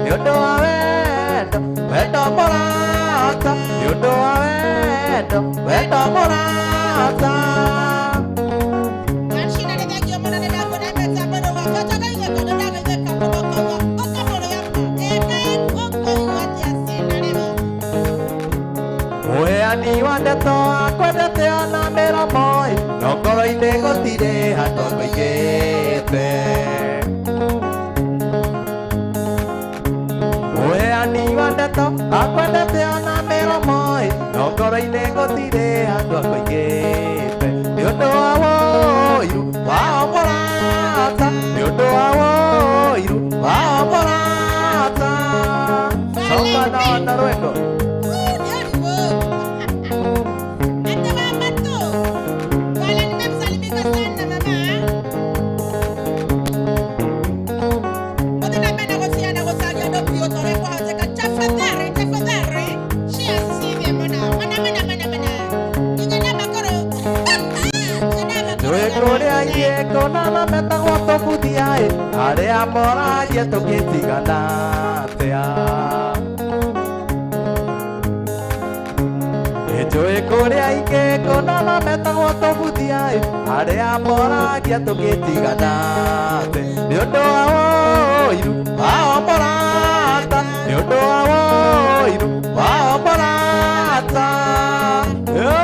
Nĩ ũndũ wa wendo, wendo mũrata. Nĩ ũndũ wa wendo, wendo mũrata. Wachina nĩ thengio mũno nĩ ndakuona mĩtambo-inĩ gwakwa tũkaigua tondũ ndagaigua mũno ũkaigua ũkamũrĩa ma ĩkaĩ ũkaigua atĩa cina rĩu. Mũheani wa ndeto akwendete ona mĩromo ĩ, no ngoro-inĩ gũtirĩ handũ akũigĩte. Mũheani wa ndeto akwendete ona mĩromo ĩ, no ngoro-inĩ gũtirĩ handũ akũigĩte. Nĩ ũndũ wa wũiru wa mũrata, nĩ ũndũ wa wũiru wa mũrata. Coka na rwendo. Njũĩ kũrĩa ingĩ kũnana metagwo tũbuthia ĩ, arĩa moragia tũngĩtigana atĩa. Njũĩ kũrĩa ingĩ kũnana metagwo tũbuthia ĩ, arĩa moragia tũngĩtigana atĩa. Nĩ ũndũ wa wũiru wao mũrata, nĩ ũndũ wa wũiru wao mũrata. Yo.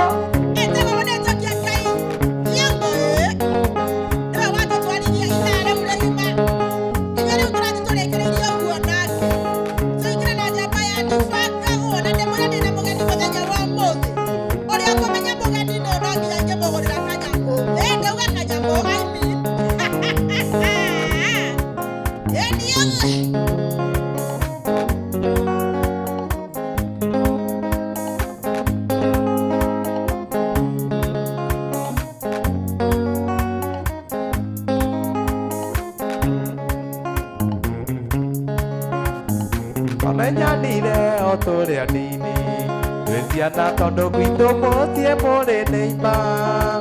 Twamenyanire o tũrĩ anini twĩ ciana tondũ gwitũ mũciĩ mũrĩ neighbor.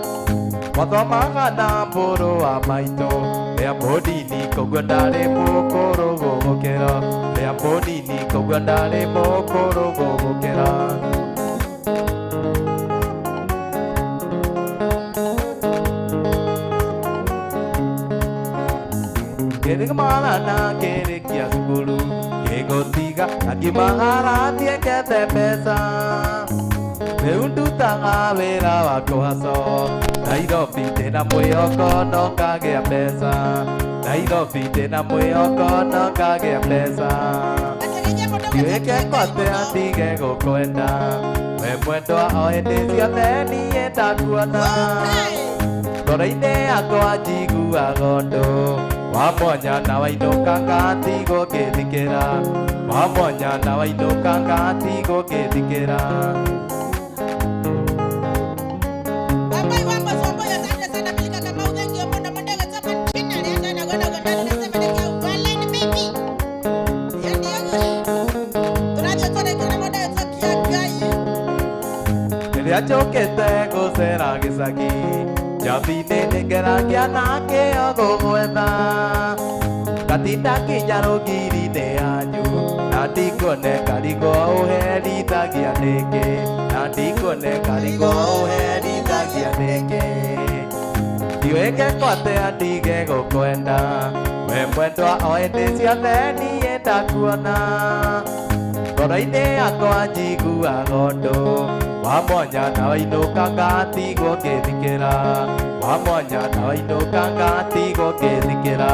Twathomaga na mũrũ wa maitũ rĩa mũnini koguo ndarĩ mũkũrũ gũgũkĩra, rĩa mũnini koguo ndarĩ mũkũrũ gũgũkĩra. Ngĩrĩmara na ngĩrĩkia cukuru ngĩgũtiga na ngĩmahara thiĩ ngethe mbeca. Rĩu ndutaga wĩra wa kũhaco Nairobi ndĩna mwĩhoko no ngagĩa mbeca. Nairobi ndĩna mwĩhoko no ngagĩa mbeca. Ndiũĩke atĩa ndige gũkwenda we mwendwa o hĩndĩ ciothe niĩ ndakuona. Ngoro-inĩ yakwa njiguaga ũndũ wa mwanya na wainũka ngatigwo ngĩthikĩra, wa mwanya na wainũka ngatigwo ngĩthikĩra. Rĩrĩa njũkĩte gũcera gĩcagi njambi-inĩ nĩngeragia na kĩo gũgwetha, ngatinda nginya rũgiri-inĩ yanyu na ndikuone ngarigwo ũherithagia nĩkĩ, na ndikuone ngarigwo ũherithagia nĩkĩ. Ndiũĩ ngekwo atĩa ndige gũkwenda we mwendwa o hĩndĩ ciothe niĩ ndakuona. Ngoro-inĩ yakwa njiguaga ũndũ wa mwanya na wainũka ngatigwo ngĩthikĩra, wa mwanya na wainũka ngatigwo ngĩthikĩra.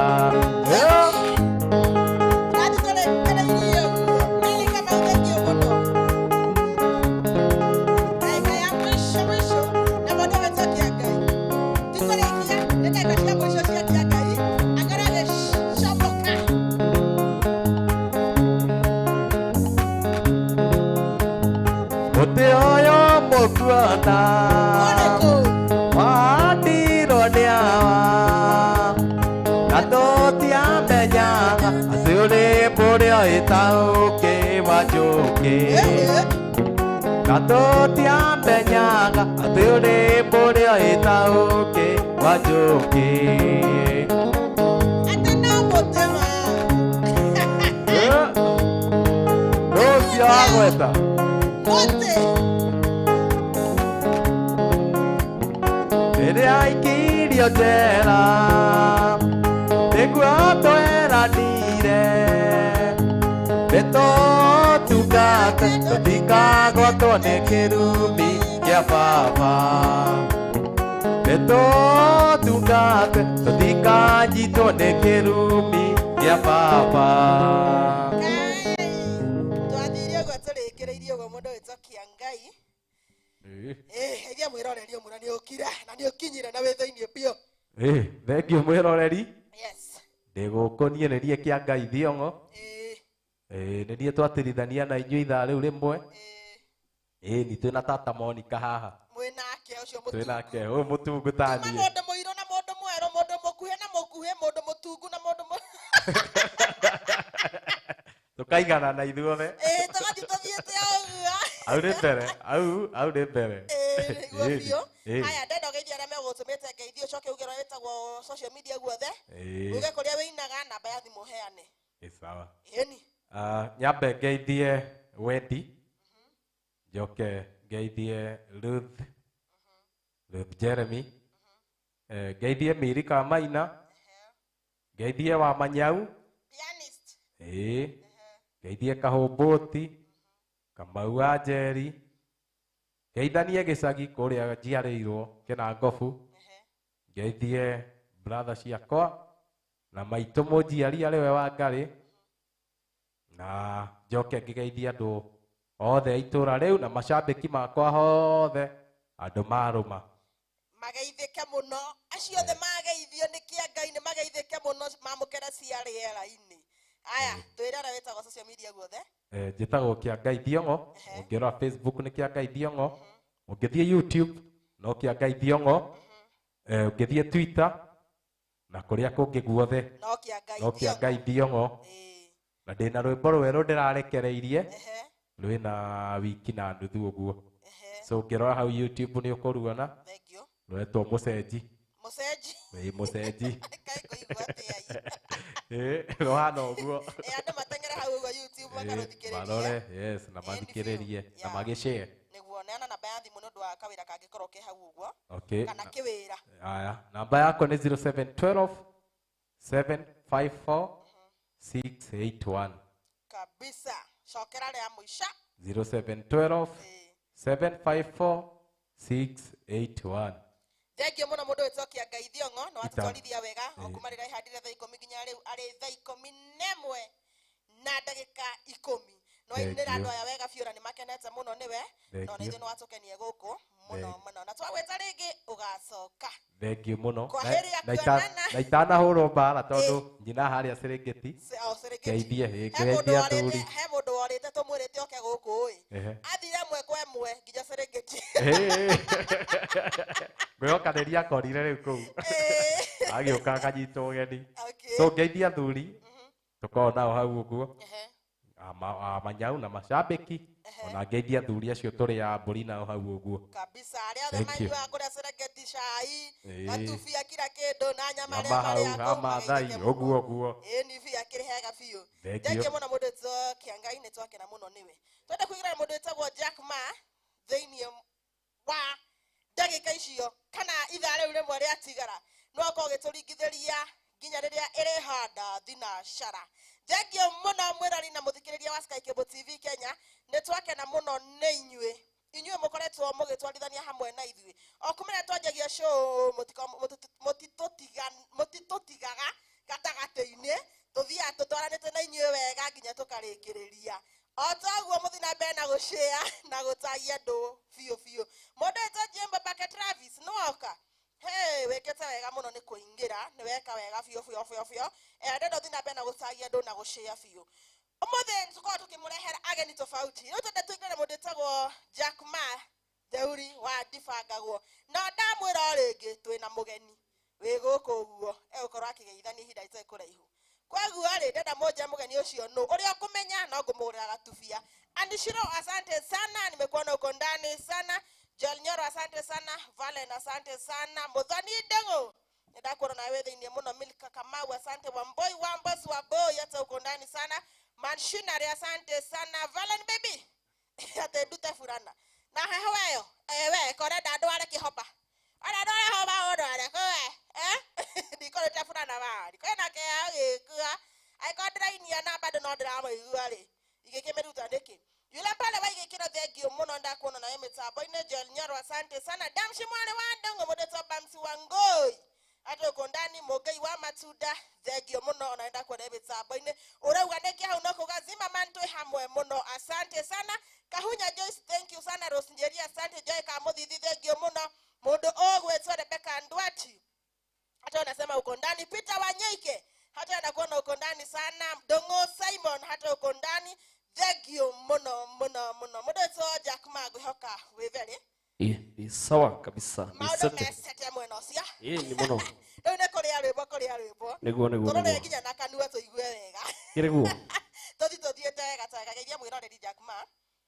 Mũtĩ ũyũ mũkuona wahandirwo nĩ awa na tũtiamenyaga atĩ ũrĩ mũrĩo ĩtaũkĩ wa njũkĩ, na tũtiamenyaga atĩ ũrĩ mũrĩo ĩtaũkĩ wa njũkĩ. Atĩ no mũtĩ ma. Ndagweta. Mũtĩ. Rĩrĩa aikirio njera nĩguo tweranire nĩtũtungate tũtikagwatwo nĩ kĩrumi kĩa baba nĩtũtungate tũtikanyitwo nĩ kĩrumi kĩa baba. Ngai. Twathire ũguo tũrĩkĩrĩirie ũguo mũndũ wĩtwo Kĩangai. Geithia mwĩroreri ũmwe na nĩũkire na nĩũkinyire na wĩ thĩiniĩ biũ. Thengiũ mwĩroreri. Yes. Ndĩ gũkũ niĩ nĩ niĩ Kĩangai Thiong'o. Nĩ niĩ twatirithania na inyuĩ ithaa rĩu rĩmwe. Ni twĩna tata Monica haha. Mwĩ nake ũcio Twĩ mũtungu. nake ũyũ mũtungu ta Tuma niĩ. mũndũ mũirũ na mũndũ mwerũ, mũndũ mũkuhĩ na mũkuhĩ, mũndũ mũtungu na mũndũ Tũkaigana na ithuothe. Tũgathiĩ tũthiĩte ũguo. Au nĩ mbere, au nĩ mbere. Nĩguo biũ. Ĩĩ. Haya, ndenda ũgeithie arĩa megũtũmĩte ngeithio, ũcoke uge ũrĩa wĩtagwo social media guothe. Uge kũrĩa wĩinaga, namba ya thimũ ũheane. Sawa. Ĩni. Nyambe ngeithie Wendy, njoke ngeithie Ruth, Ruth Jeremy, ngeithie Miri Kamaina, ngeithie Wamanyau, Pianist. Ngeithie Kahũmbũti, Kamau wa Njeri, ngeithanie gĩcagi kũrĩa njiarĩirwo Kĩnangobu, ngeithie brother ciakwa na maitũ mũnjiari arĩ we Wangarĩ, na njoke ngĩgeithie andũ othe a itũra rĩu na macambĩki makwa othe andũ marũma. Mageithĩke mũno acio othe mageithio nĩ Kĩangai nĩ mageithĩke mũno mamũkĩre cia rĩera-inĩ. Aya, twĩre ũrĩa wĩtagwo social media guothe. Njĩtagwo Kĩangai Thiong'o. Ũngĩrora Facebook nĩ Kĩangai Thiong'o, ũngĩthiĩ YouTube no Kĩangai Thiong'o, ũngĩthiĩ Twitter na kũrĩa kũngĩ guothe no Kĩangai no Thiong'o. Kĩangai Thiong'o. Na ndĩna rwĩmbo rwerũ ndĩrarekereirie rwĩna wiki na nuthu ũguo. So ũngĩrora hau YouTube nĩ ũkũruona. Thank you. Rwetwo Mũcenji. Mũcenji. Mũcenji. Kaĩ ngũigua atĩa? Rũhana ũguo. Andũ mateng'ere hau ũguo YouTube makarũthikĩrĩrie. Marore, yes, na Ĩĩ, nĩ mathikĩrĩrie biũ. na magĩshare. Nĩguo neana namba ya thimũ nĩ ũndũ wa kawĩra kangĩkorwo ke hau ũguo. Okay. Kana kĩwĩra. Aya, namba yakwa nĩ 0712 754 681. Kabisa. Cokera rĩa mũico. 0712 754 681. Thengiũ mũno mũndũ wĩtwo Kĩangai Thiong'o nĩ watũtwarithia wega o Ĩĩ. kuma rĩrĩa ĩhandire thaa 10 nginya rĩu arĩ thaa 11 na ndagĩka 10. No Thank ainĩra andũ you. aya wega biũ na nĩ makenete mũno nĩwe. Thank No na you. ithuĩ nĩ watũkenia gũkũ mũno Thank mũno. Na twagwĩta rĩngĩ ũgacoka. Thank you mũno. Kwa Na- heri ya na ita- kuonana. na itanahũrwo mbara tondũ nyina harĩa Serengeti. O Serengeti. Ngeithie, He mũndũ ngeithie worĩte, athuri. he mũndũ worĩte tũmwĩrĩte oke gũkũ ĩ. Athire ĩmwe kwa ĩmwe nginya Serengeti. Ngwĩhoka nĩ akorire rĩu kũu. Agĩũka akanyitwo ũgeni. Okay. So ngeithie athuri tũkorwo nao hau ũguo. Amanyau na macambĩki ona ngeithie athuri acio tũrĩ a mbũri nao hau ũguo. Kabisa arĩa othe Thank you. manyuaga kũrĩa Serengeti cai, gatubia kila kĩndũ na nyama arĩa Nyama hau marĩaga kũu ha Maathai mageithĩke mũno. ũguo ũguo. Ĩĩ nĩ biũ akĩrĩ hega biũ. Thank Thengiũ you. mũno mũndũ wĩtwo Kĩangai nĩ twakena mũno nĩwe. Twende kũingĩra na mũndũ wĩtagwo Jack Ma thĩiniĩ wa ndagĩka icio kana ithaa rĩu rĩmwe rĩatigara no akorwo ũgĩtũringithĩria nginya rĩrĩa ĩrĩhanda thinacara. Thengiũ mũno mwĩrori na mũthikĩrĩria wa Sky Cable TV Kenya nĩ twakena mũno nĩ inyuĩ. Inyuĩ mũkoretwo mũgĩtwarithania hamwe na ithuĩ o kuma rĩrĩa twanjagia show mũtitũtigaga gatagatĩ-inĩ tũthiaga tũtwaranĩte na inyuĩ wega nginya tũkarĩkĩrĩria o toguo mũthiĩ na mbere na gũshare na gũtagia andũ biũ biũ. Mũndũ wĩtwo Jim Babake Travis nĩwoka. Hey, wĩkĩte wega mũno nĩ kũingĩra nĩ weka wega biũ biũ biũ biũ. Ndĩrenda ũthiĩ na mbere na gũtagia andũ na gũshare biũ. Ũmũthĩ tũkorwo tũkĩmũrehera ageni tofauti. Rĩu twende tũingĩre mũndũ wĩtagwo Jack Ma Theuri wa Ndibangagwo. Na ndamwĩra o rĩngĩ twĩna mũgeni wĩ gũkũ ũguo egũkorwo akĩgeithania ihinda rĩtarĩ kũraihu. Koguo rĩ ndenda mũnjĩre mũgeni ũcio nũ ũrĩa ũkũmenya no ngũmũgũrĩra gatubia. Andishiro asante sana, nimekuona uko ndani sana. Joel Nyoro asante sana, Valen asante sana, Muthoni Ndeng'u nĩndakuona nawe wĩ thĩiniĩ mũno. Milka Kamau asante, Wamboi Wambos Wamboi hata uko ndani sana. Manshinari asante sana, Valen baby Atĩ ndute burana na heho ĩyo we korenda ndware kĩhoba ona ndware hoba ũndware kũwe ndikorĩte burana wa kwĩna kĩheo gĩkua angĩkorwo ndĩrainia na bado no ndĩramũigua rĩ igĩkĩmĩruta nĩkĩ yule pale waigĩkĩra thengio mũno ndakuona nayo mĩtambo-inĩ Joel Nyoro asante sana Damshi mwarĩ wa Ndung'u mũndĩtwo Bamsi wa Ngũi atĩ ũkũ ndani mũngei wa matunda thengio mũno ona ndakuona mĩtambo-inĩ ũrauga nĩkĩ hau no kuga Zimmerman twĩ hamwe mũno asante sana Kahunya Joyce thank you sana Rose Njeri asante Joy Kamũthithi thengio mũno mũndũ ũgwĩtwo Rebecca Ndwati hata unasema uko ndani Peter Wanyeike hata anakuona uko ndani sana Ndongo Simon hata uko ndani thengio muno muno muno mũndũ wĩtwo Jack Magwihoka wĩ very Ni sawa kabisa. Ni maũndũ sete. mesete mwena ũcio Ni muno. Rĩu nĩ kũrĩa rwĩmbo kũrĩa rwĩmbo Niguo niguo. tũrore Niguo. nginya na kanua tũigue wega Kiriguo. tũthi tũthiĩte wega ta wega geithia mwĩroreri Jack Ma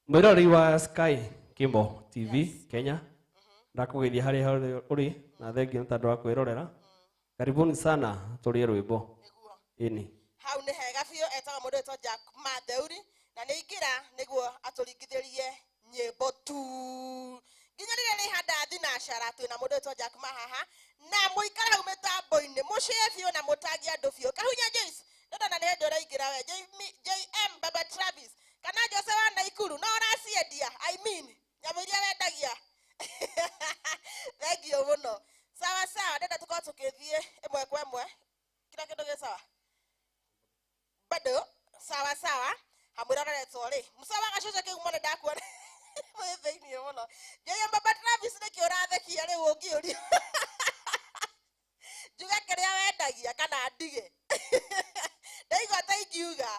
Mwĩroreri wa Sky Kimbo TV Kenya. Ndakũgeithia harĩa hothe ũrĩ na thengio nĩ tondũ wa kwĩrorera. Karibuni sana tũrĩe rwĩmbo. Nĩguo. Ĩni. Hau nĩ hega biũ etagwo mũndũ wĩtwo Jack Ma Theuri na nĩ ingĩra nĩguo atũringithĩrie nyĩmbo tu nginya rĩrĩa rĩhanda thinacara twĩna mũndũ wĩtwo Jack Ma haha na mũikare hau mĩtambo-inĩ mũcĩe biũ na mũtangie andũ biũ Kahunya Joyce ndona nĩ hĩndĩ ũraingĩra we JM Baba Travis kana Jose wa Naikuru no ũraciendia I mean nyamũ iria wendagia thengio mũno sawa sawa ndenda tũkorwo tũkĩthiĩ ĩmwe kwa ĩmwe kila kĩndũ gĩ sawa bado sawa sawa hamwĩra ũroretwo rĩ mũcawa gacoco kĩu mũno ndakuona mwĩ thĩiniĩ mũno JM Baba Travis nĩkĩ ũrathekia rĩu ũngĩũrio njuge kĩrĩa wendagia kana ndige ndaigua ta ingiuga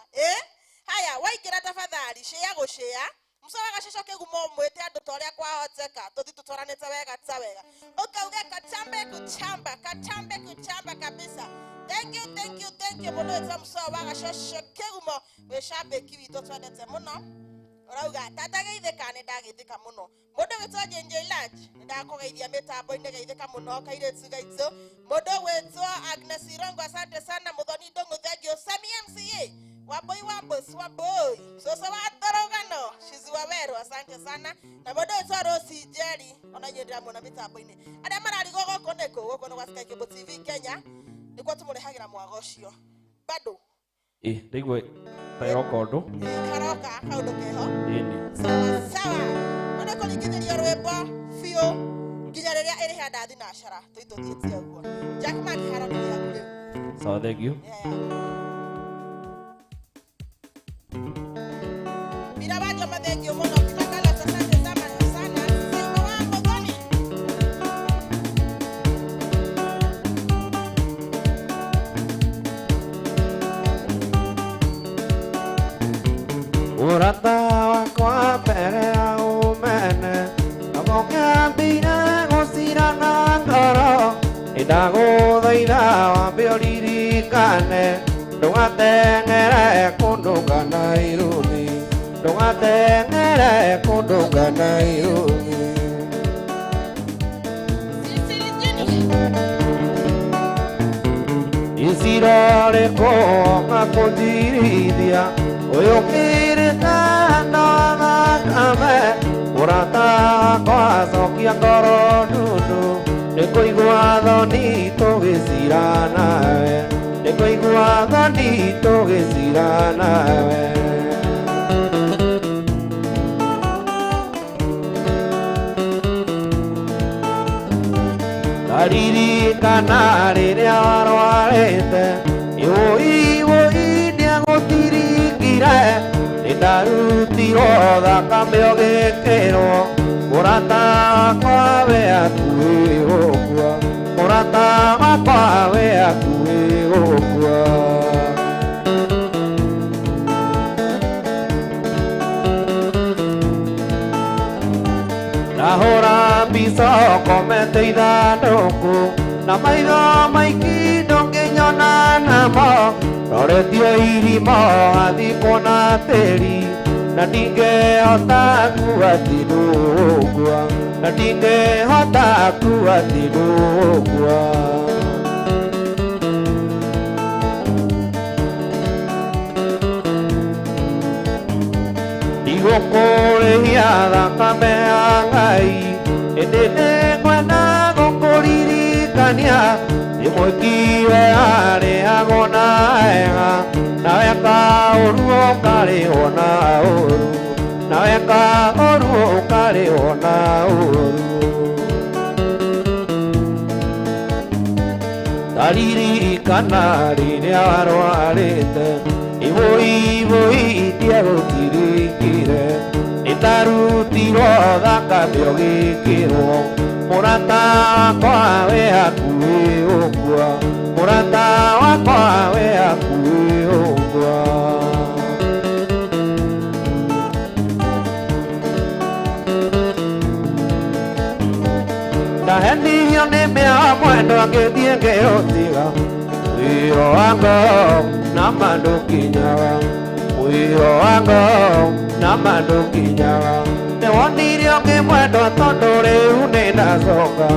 haya waingĩra tafadhali share gũshare mũcawa gacoco kĩgumo mwĩte andũ ta ũrĩa kwahoteka tũthi tũtwaranĩte wega ta wega ũkauge katambe kuchamba katambe kuchamba kabisa thank you thank you thank you mũndũ wĩtwo mũcawa wa gacoco kĩgumo wĩ cambĩki witũ twendete mũno ũrauga tata geithĩka nĩ ndagĩthĩka mũno mũndũ wĩtwo JJ Large nĩ ndakũgeithia mĩtambo-inĩ geithĩka mũno kairĩtu gaitũ mũndũ wĩtwo Agnes Irongo asante sana Mũthoni Ndung'u thengio Sami MCA Wambui Wambui Wambui Soso wa Torogano Shizu wa Weru asante sana na mũndũ wĩtwo Rose Njeri ona inyuĩ ndĩramuona mĩtambo-inĩ arĩa mararigwo gũkũ nĩkũ gũkũ nĩ gwa Sky Cable TV Kenya nĩkuo tũmũrehagĩra mwago ũcio bado Ndaigua ta ĩroka ũndũ. Karoka kaũndũ keho Ĩni. Sawa sawa mũndũ kũringithĩrio rwĩmbo biũ nginya rĩrĩa ĩrĩhanda thinacara tũitũthiĩtie ũguo Jack Ma kĩharo nĩ gĩaku rĩu Sawa thengio. Mira wajo mathengio mũno Peter Carlos asante sana sana Simba wa Mũthoni Ũrata wakwa mbere ya ũmene Nagũkĩambire gũcirana ngoro Nĩndagũthaitha wambe ũririkane Ndũgateng'ere kũndũnga na irumi Ndũgateng'ere kũndũnga na irumi Icira rĩkũ ngakũnjirithia Ũyũ kĩrĩte na thakame Mũrata wakwa acokia ngoro ndundu Nĩkũigua thoni tũgĩcira nawe Nĩkũigua thoni tũgĩcira nawe Ndaririkana rĩrĩa warwarĩte Wũi wũi nĩagũtirikire Nĩndarutirwo thakame ũgĩkĩrwo Mũrata wakwa we hakuhĩ gũkua Mũrata wakwa we hakuhĩ gũkua Ndahũra mbica ũkomete ithandũkũ Na maitho maingĩ ndũngĩnyona namo Roretie irima athikwo na tĩri Na ndingĩhota kuga atĩ ndũgũkua Na ndingĩhota kuga atĩ ndũgũkua Ndigũkũrĩhia thakame ya Ngai ĩndĩ nĩngwenda gũkũririkania ndĩmwĩkiwe arĩagwo na wega na weka ũru ũkarĩhwo na ũru na weka ũru ũkarĩhwo na ũru. Taririkana rĩrĩa warwarĩte ibũi ibũi itiagũtirikire nĩtarutirwo thakame ũgĩkĩrwo mũrata wakwa wĩ hakuhĩ ũkua mũrata wakwa wĩ hakuhĩ ũkua. Ndahenirio nĩ mĩawa mwendwa ngĩthiĩ ngĩũtiga wĩra wa ngoro na ma ndũkinyaga wĩra wa ngoro na ma ndũkinyaga nĩwonire ũngĩ mwendwa tondũ rĩu nĩndacoka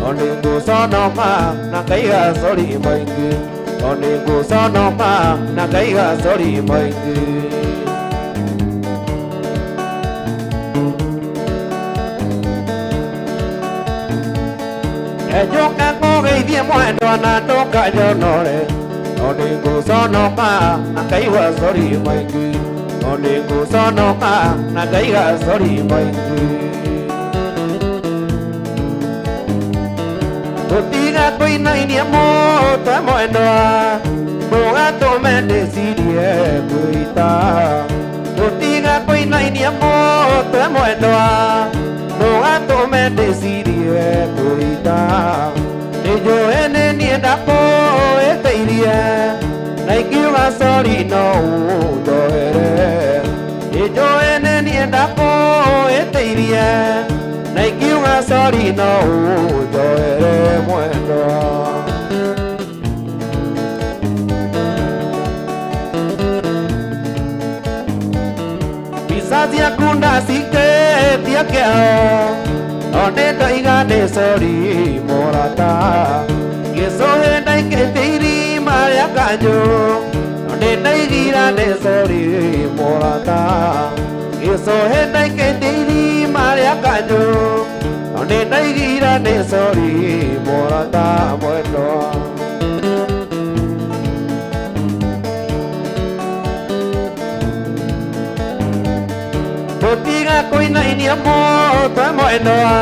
no nĩngũconoka na ngaiga sori maingĩ no nĩngũconoka na ngaiga sori maingĩ. Njoke ngũgeithie mwendwa na ndũkanjonore no nĩngũconoka na ngaigua sori maingĩ no nĩngũconoka na ngaiga sori maingĩ. Tũtiga kũinainia mũtwe mwendwa ndũgatũme ndĩcirie kwĩita tũtiga kũinainia mũtwe mwendwa ndũgatũme ndĩcirie kwĩita nĩnjũĩ nĩ niĩ ndakũhĩtĩirie na ingiuga sori no ũnjohere nĩnjũĩ nĩ niĩ ndakũhĩtĩirie na ingiuga sori no ũnjohere mwendwa. Mbica ciaku ndacikĩtie kĩao no nĩndoiga nĩ sori mũrata gĩcũhĩ ndaikĩtie irima rĩa kanjũ no nĩndoigira nĩ sori mũrata gĩcũhĩ ndaikĩtie irima rĩa kanjũ no nĩndoigira nĩ sori mũrata mwendwa. Tũtiga kũinainia mũtwe mwendwa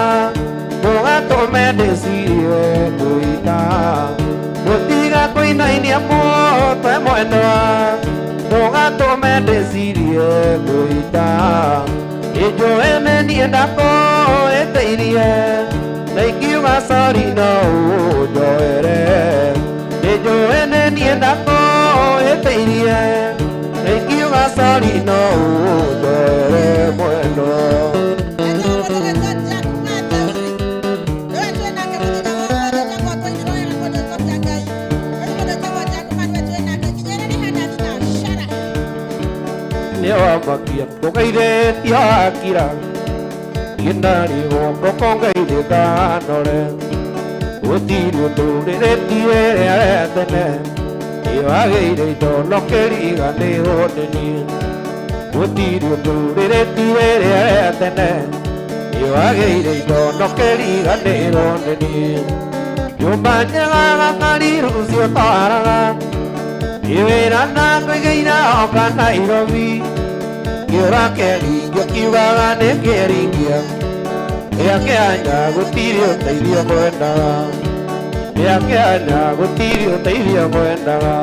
ndũgatũme ndĩcirie kwĩita tũtiga kũinainia mũtwe mwendwa ndũgatũme ndĩcirie kwĩita nĩnjũĩ nĩ niĩ ndakũhĩtĩirie na ingiuga sori no ũnjohere nĩnjũĩ nĩ niĩ ndakũhĩtĩirie na ingiuga sori no ũnjohere mwendwa. Nĩwamakia ndũgeithĩtie akira gĩndarĩgwo ngũkũngeithĩka nore gũtirĩ ũndũ rĩrĩtie rĩa tene nĩwagĩire indo no kĩriganĩrwo nĩ niĩ gũtirĩ ũndũ rĩrĩtie rĩa tene nĩwagĩire indo no kĩriganĩrwo nĩ niĩ nyũmba njega gakari rũciũ twaraga wĩra na kũigĩira oka Nairobi kĩũra kĩaringio kiugaga nĩ kĩringia gĩa kĩanya gũtirĩ ũteithio mwendaga gĩa kĩanya gũtirĩ ũteithio mwendaga.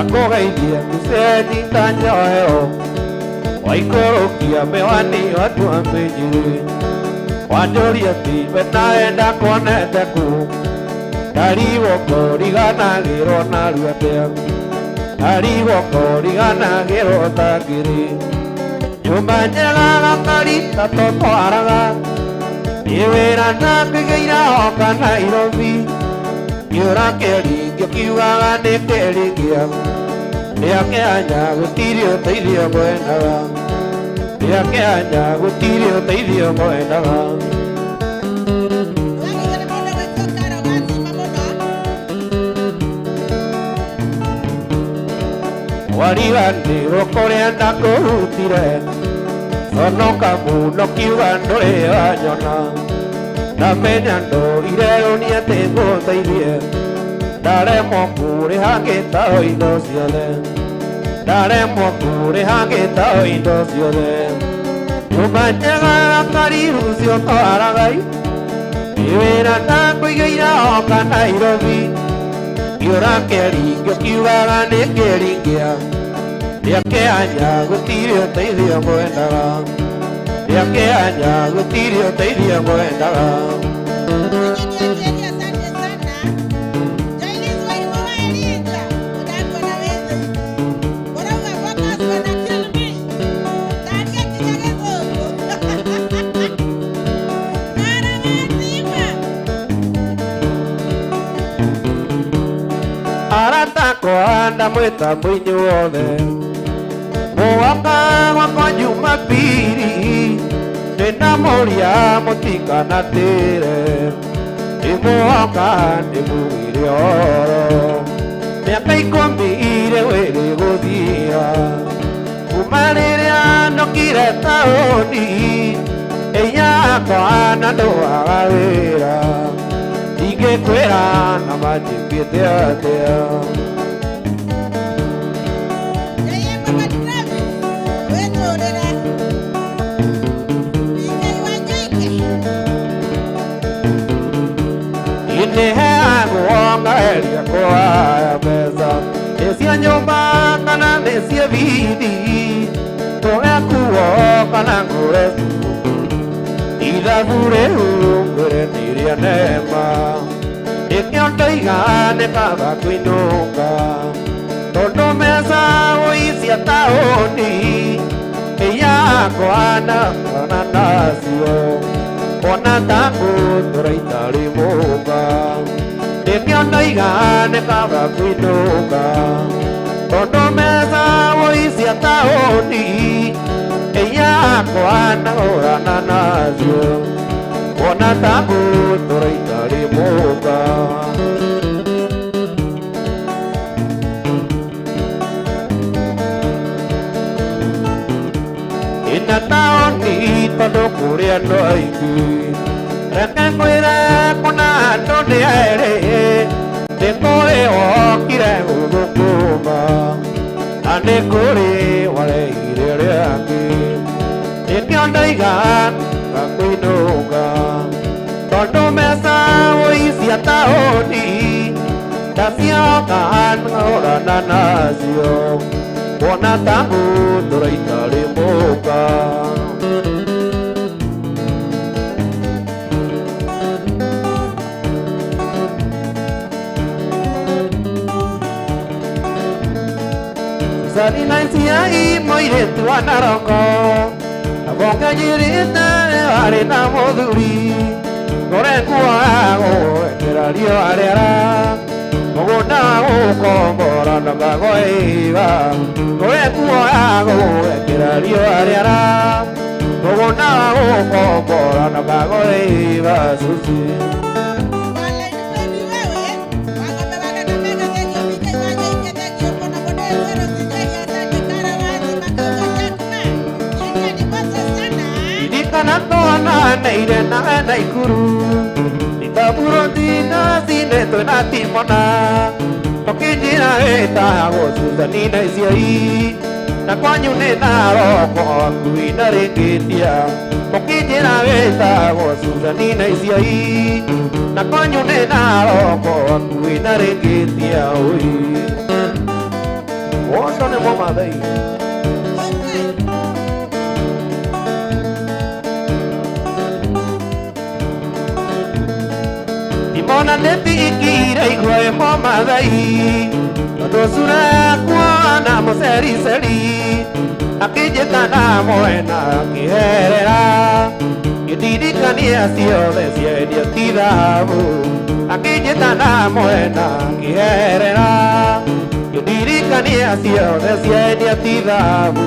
Akũgeithie mũceti ta njohero waikũrũkia mĩwani watua mĩnyĩrĩ wanjũria tiwe nawe ndakuonete kũ ndarigwo kũriganagĩrwo narua atĩa ndarigwo kũriganagĩrwo ta ngiri nyũmba njega gakari ta tũtwaraga nĩ wĩra na kũigĩira oka Nairobi kĩũra kĩringio kiugaga nĩ kĩringia Rĩake anya gũtirĩ ũteithio ngwendaga. Rĩake anya gũtirĩ ũteithio ngwendaga. Wagĩrĩirwo nĩ mũndũ gwĩtwo Karo Gathima mũno. Wariganĩrwo kũrĩa ndakũrutire. Conoka mũno kiuga ndũrĩ wanyona. Ndamenya ndũire rũni atĩ ngũteithie. Ndaremwo kũrĩha ngĩtao indo ciothe. Ndaremwo kũrĩha ngĩtao indo ciothe. Nyũmba njega kariru cio twaragai. Nĩ wĩra ndakũigĩire oka Nairobi. Kĩũra kĩaringio kiugaga nĩ kĩringia. Rĩake anya gũtirĩ ũteithio ngwendaga. Rĩake anya gũtirĩ ũteithio ngwendaga. Engineer Jerry, asante sana. Jailis Wairimu wa Elijah, ũrakuona wĩ thĩinĩ. Ũrauga focus gonna kill me. Taria kinya Gĩthũngũ. Kara Gathima. Arata akwa ndamwĩta mũinyuothe. Mũgoka gwakwa Jumapili. Ndĩnamũria mũtikanatĩre. Ndĩmũgoka ndĩmugĩre ũhoro. Mĩaka ikũmi rĩu ĩrĩ gũthira. Kuma rĩrĩa ndokire taũni. Ĩyakwa na ndũaga wĩra. Ndingĩkwĩra na manjĩkĩte atĩa. Jaiye Baba Travis, wĩtũrĩre. PK wa Njaike. Nĩheagwo ngageria kũhaya mbeca. Nĩ cia nyũmba kana nĩ cia bithi. Ngũre nguo kana ngũre cukuru. Ithabu rĩu ngwĩre nĩ rĩa nema. Nĩkĩo ndoiga nĩ kaba kũinũka. Tondũ mbeca ũicia taũni. Ĩyakwa ndakona nacio. Ona ndangũtũra itarĩ mũka. Nĩkĩo ndoiga nĩ kaba kũinũka. Tondũ mbeca ũicia taũni. Ĩyakwa ndahũrana nacio. Ona ndangũtũra itarĩ mũka. Ina taũni tondũ kũrĩ andũ aingĩ. Reke ngwĩre kũna andũ nĩ erĩ. Nĩ kũrĩ wokire gũthũkũma. Na nĩ kũrĩ waregire arĩa angĩ. Nĩkĩo ndoiga ngakũinũka. Tondũ mbeca ũicia taũni. Ndacioka ngahũrana nacio. Kuona ta ngũtũra itarĩ mũka. Sani naiciai mũirĩtu wa Naroko. Abonganyĩrĩte warĩ na mũthuri. Ngũre nguo ya gwĩkĩra riũa rĩara. Mũgũnda gũkombora ndũkagoiga. Ngũre nguo ya gwĩkĩra riũa rĩara. Mũgũnda gũkombora ndũkagoiga Susi. Online baby wewe, wagombe wa Kakamega, thank you. PK wa Njaike, thank you mũno mũno. Zero Sijai, asante. Kara Gathima, kauga Jackman. Ingia ni moto sana. Ririkana twananĩire nawe Naikuru. Itaburoti na cinetwe na timona. Tũkĩnjĩra wĩtagwo Susan na Iciai. Na kwanyu nĩ Naroko hakuhĩ na Rĩngĩtia. Tũkĩnjĩra wĩtagwo Susan na Iciai. Na kwanyu nĩ Naroko hakuhĩ na Rĩngĩtia ũi. Wondo nĩ Mũmathai. Okay. Timona nĩ tikire igwe Mũmathai. Tondũ cura kuona mũcericeri. Akĩnjĩta na mwena akĩherera. Ngĩndirikania ciothe ciendio ti thahabu. Akĩnjĩta na mwena akĩherera. Ngĩndirikania Ngania ciothe ciendia ti thabu.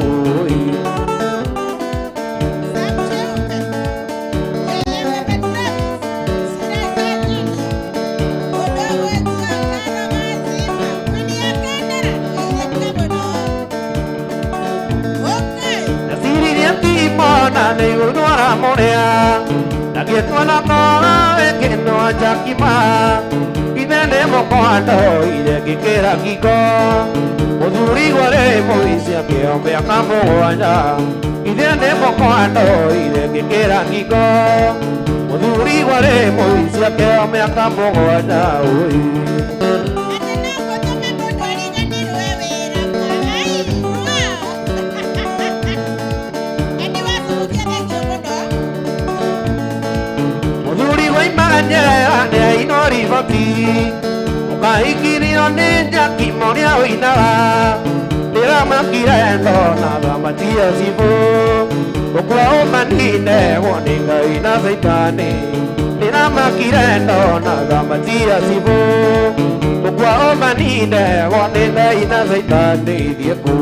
Timona nĩ igũrũ mũrĩa ndagĩtwo na kora wĩkĩnwa njakima ithe nĩ mũkwandoire ngĩkĩra ngingo mũthuri gwarĩ mũici akĩo mĩaka mũgwanja ithe nĩ mũkwandoire ngĩkĩra ngingo mũthuri gwarĩ mũici akĩo mĩaka mũgwanja ũi. Aino ukaikirio nĩ njaki mũrĩa ũinaga ndĩramakire ndona thamatia cibũ ũkua ũmanine wone Ngai na Caitani ndĩramakire ndona thamatia cibũ ũkua ũmanine wone Ngai na Caitani thiĩ kũ.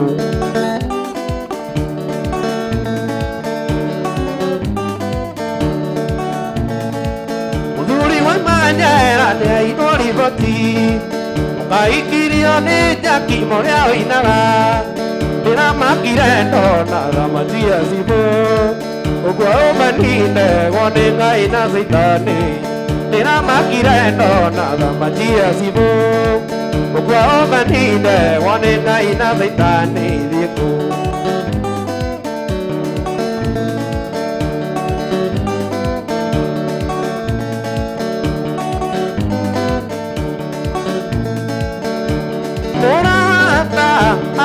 Ukaikirio nĩ njaki mũrĩa ũinaga ndĩramakire ndona thamatia cibũ ũguo ũmanine wone Ngai na Caitani ndĩramakire ndona thamatia cibũ ũguo ũmanine wone Ngai na Caitani thiĩ kũ.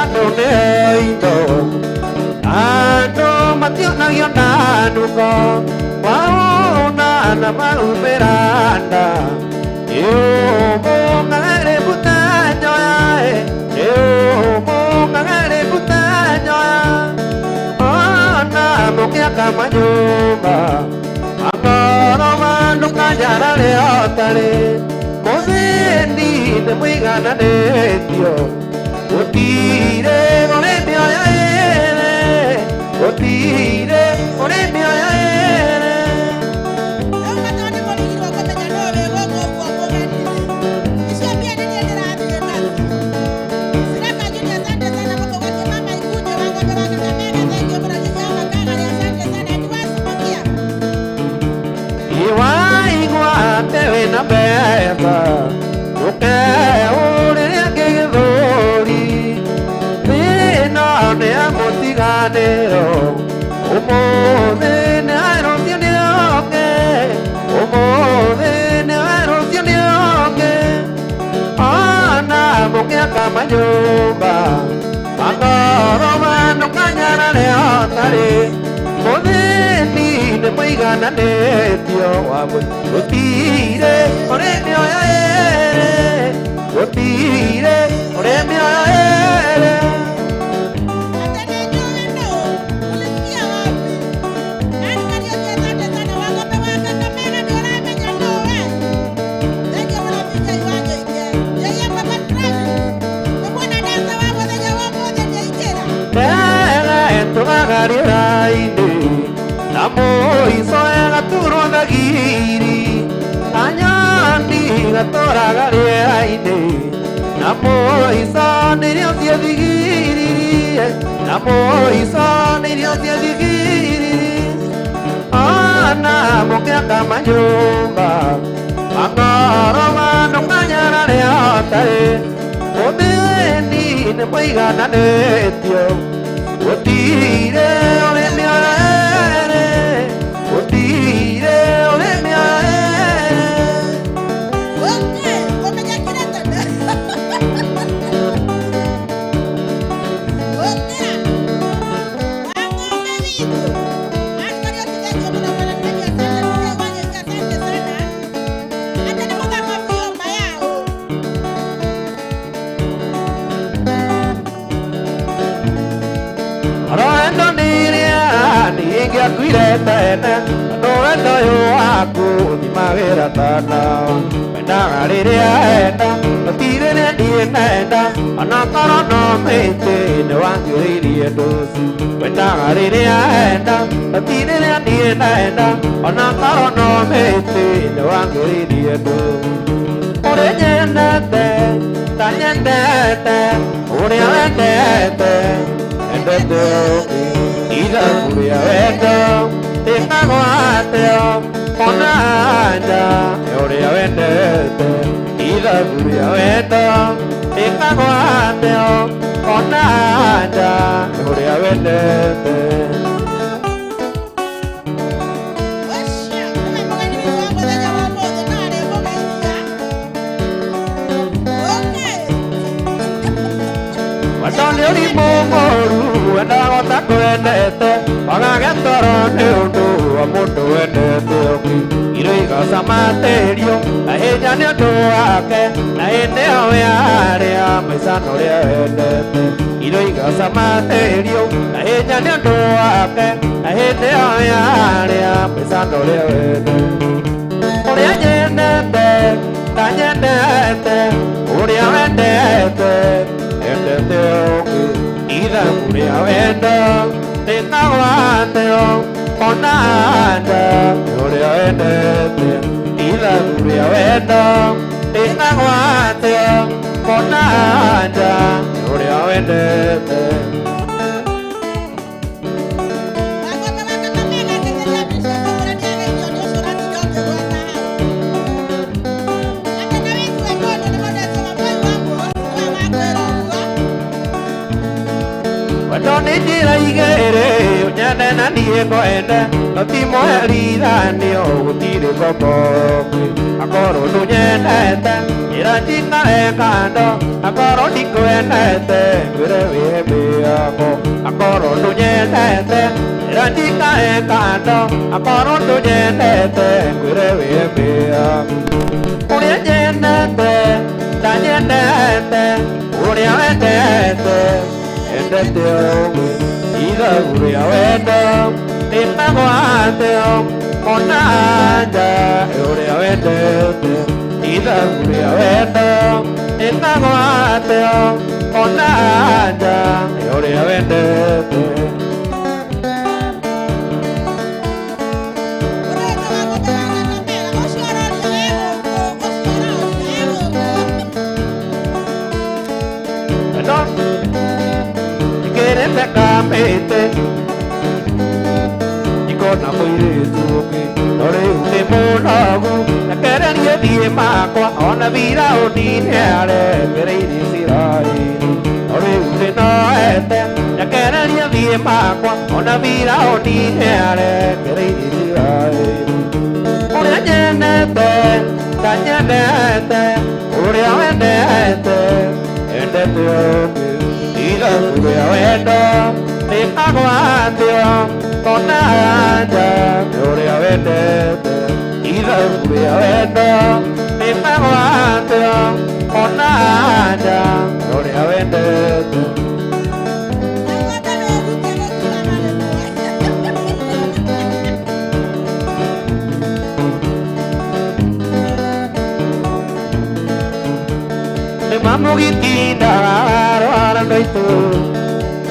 Andũ nĩ indo andũ mationagio na nduko waona na maumĩra nda ĩũmũng'ang'arĩ buta njoya ĩũmũng'ang'arĩ buta njoya ona mũkĩaka manyũmba angoro mandũkanjara rĩotarĩ mũthĩni nĩ mũigananĩtio gũtirĩ ũrĩ mĩoyo ĩrĩ gũtirĩ ũrĩ mĩoyo ĩrĩ. Iwaigua atĩ wĩna mbeca ndũkeũrĩre gĩthũri thĩna nĩ mũtiganĩro ũmũthĩ nĩ rũciũ nĩ oke ũmũthĩ nĩ rũciũ nĩ oke ona mũkĩaka manyũmba mangoro mandũkanyarare otarĩ mũthĩni nĩ mũigananĩtio wamwe gũtirĩ ũrĩ mĩoyo ĩrĩ gũtirĩ ũrĩ mĩoyo ĩrĩ. Tũgagarĩra-inĩ na mũico ĩgaturwo thagiri anyoni gatũraga rĩera-inĩ na mũico nĩrĩo ciethigiri na mũico nĩrĩo ciethigiri ona mũkĩaka manyũmba mangoro mandũkanyarare otarĩ mũthĩni nĩ mũigananĩtio gũtirĩ ũrĩ mĩoyo ĩrĩ gũtirĩ ũrĩ mĩoyo ĩrĩ. Ingĩakuire tene tondũ wendo ũyũ waku ũthimagĩra ta ndawa. Wendaga rĩrĩa enda no ti rĩrĩa niĩ nenda, onakorwo no mĩtĩ nĩwangĩrĩirie ndũci. Wendaga rĩrĩa enda no ti rĩrĩa niĩ nenda, onakorwo no mĩtĩ nĩwangĩrĩirie ndũci. Ũrĩa nyendete ta nyendete, ũrĩa wendete endete ũngĩ. Ithabu rĩa wendo rĩkagwo atĩa ona anja ũrĩa wendete. Ithabu rĩa wendo rĩkagwo atĩa ona anja ũrĩa wendete. Ũcio nĩwe mũgeni witũ wa mũthenya wa ũmũthĩ na arĩ mũgeithia. Okay. Wendo nĩ ũrimũ mũũru, wendaga ũtakwendete, wagage toro nĩ ũndũ wa mũndũ wendete ũngĩ. Irio igacamatĩrio ahĩnja nĩ ũndũ wake, na hĩndĩ ĩyo we arĩa maica na ũrĩa wendete. Irio igacamatĩrio ahĩnja nĩ ũndũ wake, na hĩndĩ ĩyo we arĩa maica na ũrĩa wendete. Ũrĩa nyendete ta nyendete, ũrĩa wendete endete ũngĩ. Ithabu rĩa wendo rĩkagwo atĩa ona anja ũrĩa wendete. Ithabu rĩa wendo rĩkagwo atĩa ona anja ũrĩa wendete. Wangombe wa Kakamega akĩgeria mbica kũmũra nĩageithio nĩ ũcio ũratinda ũkĩgweta hau. Atĩ na wĩigue mũndũ nĩ mũndũ etagwo Moi wa Mũhũri nĩwe wakwĩra ũguo. Wendo nĩ njĩra igĩrĩ, ũnyende na niĩ ngwende, no ti mũherithanio gũtirĩ ngombo ĩngĩ. Akorwo ndũnyendete njĩra njikare kando, akorwo ndikwendete ngwĩre wĩhe mĩako. Akorwo ndũnyendete njĩra njikare kando, akorwo ndũnyendete ngwĩre wĩhe mĩako. Ũrĩa nyendete ta nyendete, ũrĩa wendete endete ũngĩ. Ithabu rĩa wendo rĩkagwo atĩa ona anja ũrĩa wendete. Ithabu rĩa wendo rĩkagwo atĩa ona anja ũrĩa wendete. Ũreta Wangombe wa Kakamega ũcio ũroria e gũkũ, ũcio ũroria e gũkũ. Wendo njĩkĩrĩte kamĩtĩ ndikona mũirĩtu ũngĩ, no rĩu nĩ mũnogu, rekererie thiĩ makwa, ona Firaũni nĩarekereirie Isiraeli. No rĩu nĩnoete, rekererie thiĩ makwa, ona Firaũni nĩarekereirie Isiraeli. Ũrĩa nyendete ta nyendete, ũrĩa wendete endete ũngĩ. Ithabu rĩa wendo rĩkagwo atĩa ona anja ũrĩa wendete. Ithabu rĩa wendo rĩkagwo atĩa ona anja ũrĩa wendete. Wangombe wĩrute gũkira na rĩmwe. Nĩ mamũgĩtindaga rwara ndwaitũ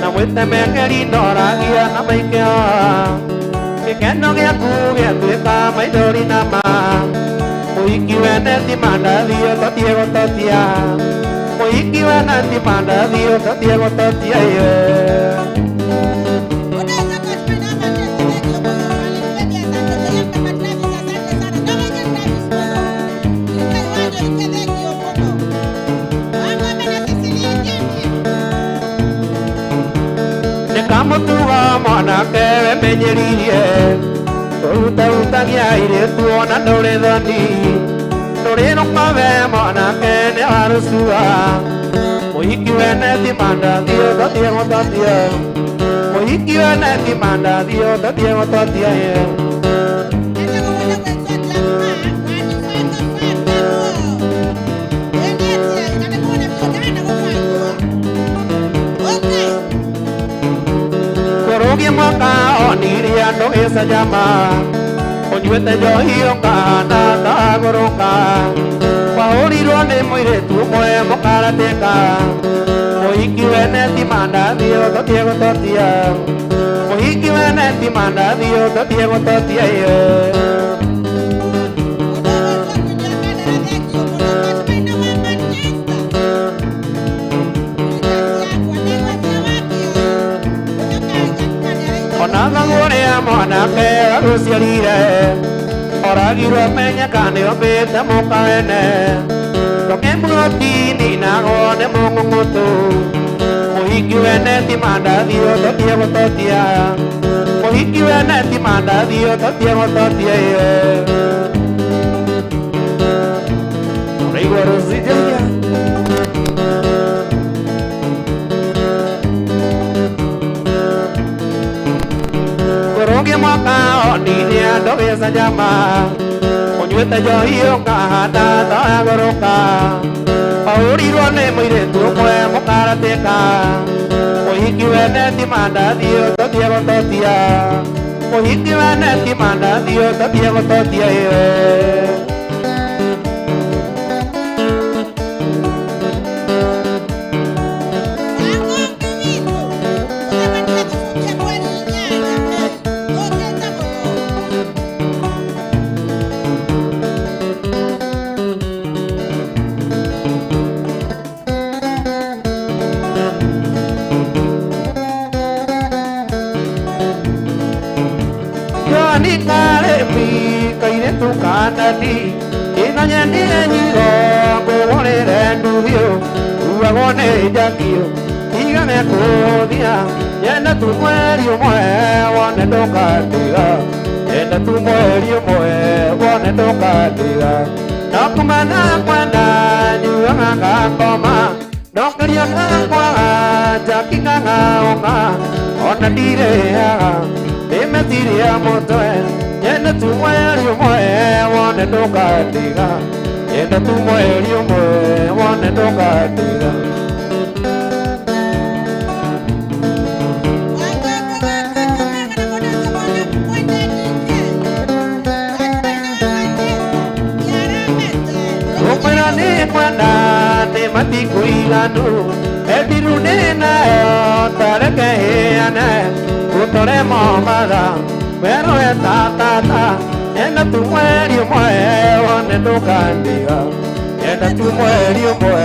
na mwĩtemengeri ndoragia na maikio, gĩkeno gĩaku gĩatuĩka maithori na ma. Mũhiki wene ti mandathi ũtotie gũtotia, mũhiki wene ti mandathi ũtotie gũtotia ye. Ũndũ ũcio Coach Pina Matete, thank you mũno. Mwalimu Baby, asante. William Kama Travis, asante sana. Na Waige Travis mũno. Ngai wanjũrike, thank you mũno. Wangombe na Cecilia Jimmy. Nĩkamũtuga mwanake wemenyeririe, ũrutahutagia airĩtu ona ndũrĩ thoni. Ndũrĩ rũkobe mwanake nĩ warũcua, mũhiki wene ti mandathi ũtotie gũtotia, mũhiki wene ti mandathi ũtotie gũtotia ye. Etagwo mũndũ gwĩtwo Jack Ma, wanibanga banga mũo. Ĩndĩ na nĩ muone biũ ndahana gũbangwo. Okay. Kũrũgie mwaka onirie andũ Ndũgĩcanjama ũnyuĩte njohi ũkahana tagũrũka wahũrirwo nĩ mũirĩtu ũmwe mũkaratĩka mũhiki wene ti mandathi ũtũtie gũtotia mũhiki wene ti mandathi ũtũtie gũtotia ye. Ona mwanake agũciarire oragirwo menyeka nĩ ombĩte mũkaene ndũkĩmũtini nago nĩ mũng'ũng'ũtũ mũhiki wene ti mandathi ũtũtie gũtotia mũhiki wene ti mandathi ũtũtie gũtotia ye. Ũraigua rũcinjia mwaka onine ndũgĩcanjama ũnyuĩte njohi ũkahana tagũrũka wahũrirwo nĩ mũirĩtu ũmwe mũkaratĩka mũhiki wene ti mandathi ũtũtie gũtotia mũhiki wene ti mandathi ũtũtie gũtotia ye. Tigane kuthia yenda tu mweri ũmwe wone ndũkandiga yenda tu mweri ũmwe wone ndũkandiga no kumana kwenda nyuaga ngakoma ndokeria ngakwaga njaki ngang'aũka ona ndirĩaga ndĩ meciria mũtwe yenda tu mweri ũmwe wone ndũkandiga yenda tu mweri ũmwe wone ndũkandiga. Kwenda nĩ matikũiganu endiru nĩ nayo tareke hĩane gũtore Mombatha werũe tatata enda tu mweri ũmwe wone ndũkandiga enda tu mweri ũmwe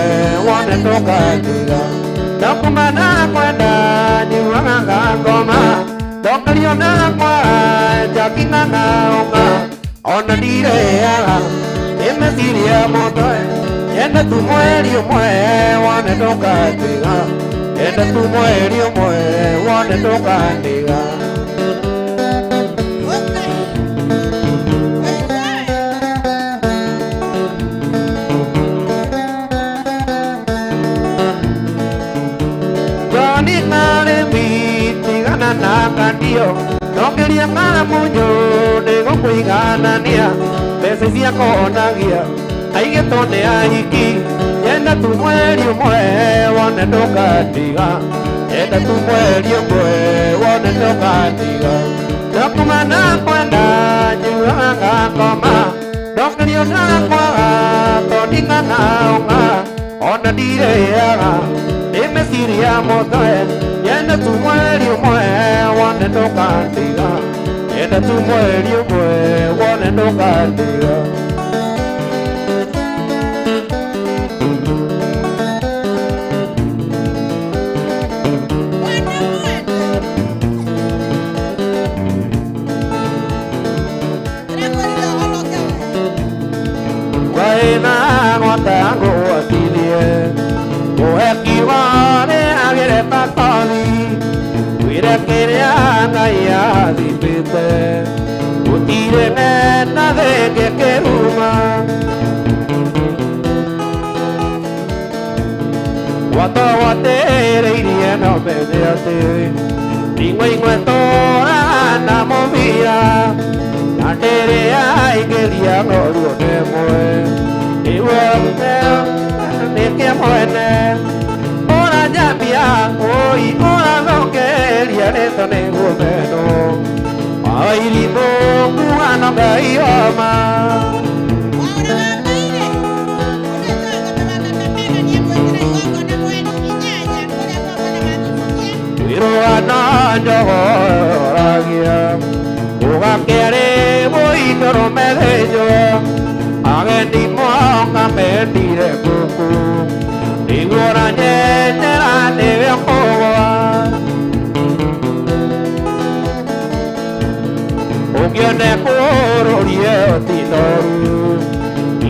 wone ndũkandiga no kumana kwenda nyuaga ngakoma ndokerio na kwara njaki ng'ang'aũka ona ndirĩaga nĩ meciria mũtwe yenda tu mweri ũmwe wone ndũkandiga yenda tu mweri ũmwe wone ndũkandiga. Johnny Karĩmi tigana na kandio ndokeria kamunyu nĩgũkũiganania mbeca ciakonagia aigĩtwo nĩ ahiki yenda tu mweri ũmwe wone ndũkandiga yenda tu mweri ũmwe wone ndũkandiga ndokumana kwenda nyuaga ngakoma ndokerio na kwaga tondĩ ng'ang'aũng'a ona ndirĩaga nĩ meciria mũtwe yenda tu mweri ũmwe wone ndũkandiga yenda tu mweri ũmwe wone ndũkandiga. Kĩrĩa Ngai athimĩte gũtirĩ mena thenge kĩruma watogwatĩrĩirie no menye atĩ ing'we tũra na mũbira na ndĩrĩa aingĩria ng'oruo nĩ ĩmwe nĩkĩo mwene ũranjambia ũi ũrathongeria rĩtwa nĩguo menwo. kuga no Ngai oma. Wirũa na njogoragia ũgakĩarĩ mũindũrũme thĩnjwo agendi moka mendire ngũkũ nĩguo ũranyenyera nĩwe ũkũgwa ũngĩone kũrũrie ti noru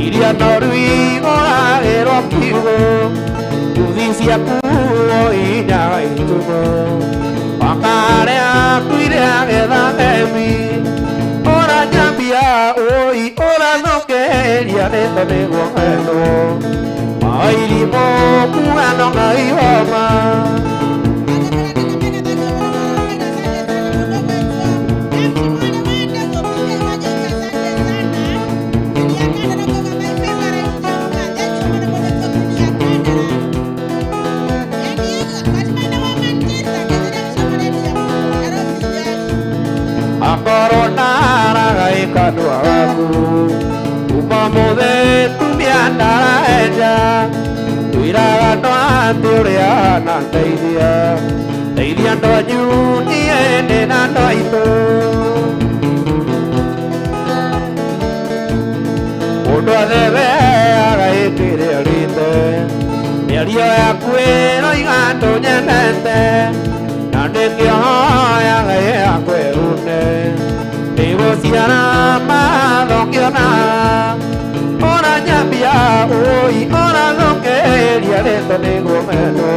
iria noru igũragĩrwo kiugũ nguthi ciaku inyaga itumo wakarĩa akuire agetha themi ũranyambia ũi ũrathũkĩria nĩto nĩguo wendwo mairimũ kuga no Ngai woma. Akorwo ndaraga kanua gaku kuma mũthĩ tumia ndaraenja twĩraga andũ atĩ ũrĩa anandeithia ndeithia andũ anyu niĩ ndĩ na andũ aitũ mũndũ athebeaga ĩkĩrĩa rĩte mĩario yaku ĩroiga ndũnyendete na ndĩkĩhoyaga yakwĩrune nĩgũciara mathokĩona ũranyambia ũi ũrathũkĩria rĩtwa nĩguo mendwo